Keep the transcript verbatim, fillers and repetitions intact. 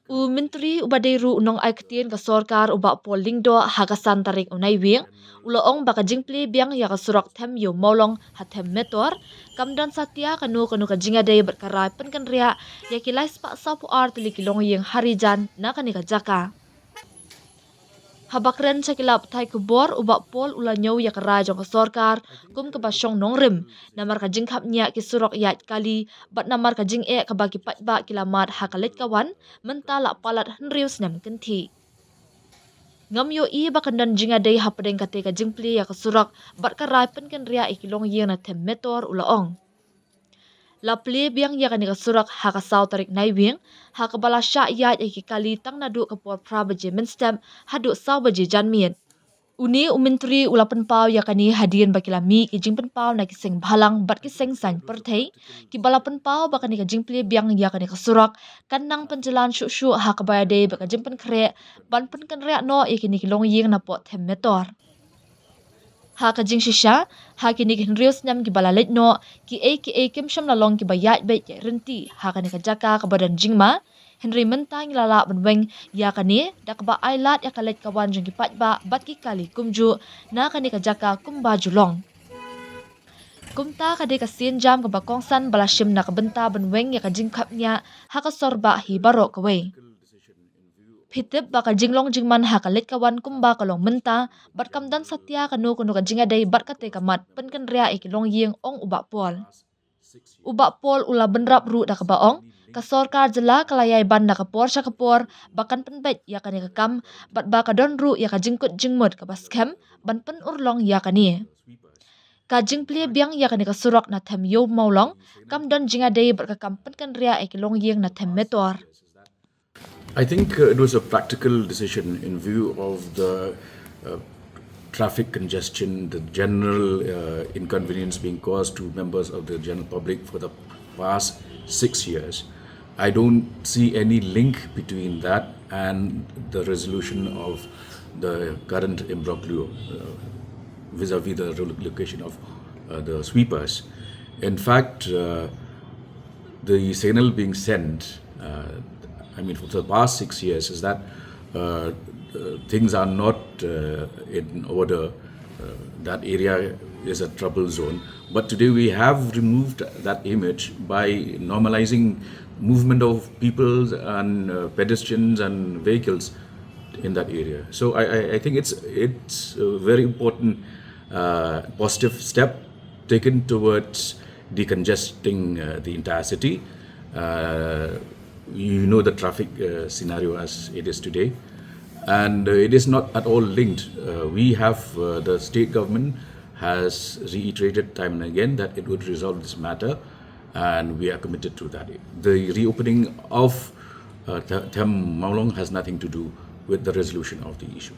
U Myntri uba dei ruh u nongai ktien ka sorkar u Bah Paul Lyngdoh ha ka san tarik u Naiwieng u la ong ba ka jingplie biang ïa ka surok Them Ïew Mawlong ha Them Metor kam don satia kano kano ka jingïadei bad ka rai pynkynriah ïa ki lai spah sawphew ar tylli ki longïing Harijan na kane ka jaka. Haba kren sha ki lad pathai khubor u Bah Paul u la ñiew ïa ka rai jong ka sorkar kum kaba shong nongrim namar ka jingkhapngiah ki surok ïaid kali bad namar ka jingeh kaba ki paidbah ki la mad ha ka leit ka wan mynta la palat hynriew snem kynthih. Ngam ïohi ba kan don jingïadei hapdeng kata ka jingplie ïa ka surok bad ka rai pynkynriah ïa ki longïing na Them Metor, u la ong. La plie biang ïa kane ka surok ha ka saw tarik Naiwieng ha kaba la shah ïaid ïa ki kali tang naduh ka por phra baje mynstep haduh saw baje janmiet. Une u Myntri u la pynpaw ïa kane hadien ba ki la mih ki jingpynpaw na ki seng bhalang bad ki seng saiñ pyrthei kiba la pynpaw ba kane ka jingplie biang ïa kane ka surok kan nang pynjlan shuh shuh ha kaba ïadei bad ka jingpynkhreh ban pynkynriah noh ïa kine ki longïing napoh Them Metor. Ha ka jingshisha, ha kine ki hynriew snem kiba la leit noh, kiei kiei kim shym la long kiba ïaid beit ïaid ryntih ha kane ka jaka kaba don jingma. Hynrei mynta ngi la lah ban weng ïa kane da kaba ai lad ïa ka leit ka wan jong ki paidbah bad ki kali kumjuh na kane ka jaka kumba ju long. Kumta ka dei ka sienjam kaba kongsan ba la shim na ka bynta ban weng ïa ka jingkhapngiah ha ka sor bah hi baroh kawei. Phi tip ba ka jinglong jingman ha ka leit ka wan kumba ka long mynta bad kam don satia kano kano ka jingïadei bad kata ka mat pynkynriah ïa ki longïing, ong u Bah Paul. U Bah Paul u la bynrap ruh da kaba ong ka sorkar jylla ka la ïai ban da ka por sha ka por ba kan pynbeit ïa kane ka kam bad ba ka don ruh ïa ka jingkut jingmut kaba skhem ban pynurlong ïa kane. Ka jingplie biang ïa kane ka surok na Them Ïew Mawlong kam don jingïadei bad ka kam pynkynriah ïa ki longïing na Them Metor. I think uh, it was a practical decision in view of the uh, traffic congestion, the general uh, inconvenience being caused to members of the general public for the past six years. I don't see any link between that and the resolution of the current imbroglio uh, vis-a-vis the relocation of uh, the sweepers. In fact, uh, the signal being sent, uh, I mean, for the past six years, is that uh, uh, things are not uh, in order. Uh, that area is a trouble zone. But today we have removed that image by normalizing movement of people and uh, pedestrians and vehicles in that area. So I, I, I think it's it's a very important uh, positive step taken towards decongesting uh, the entire city. Uh, you know the traffic uh, scenario as it is today, and uh, it is not at all linked. Uh, we have uh, the state government has reiterated time and again that it would resolve this matter, and we are committed to that. The reopening of uh, Them Maulong has nothing to do with the resolution of the issue.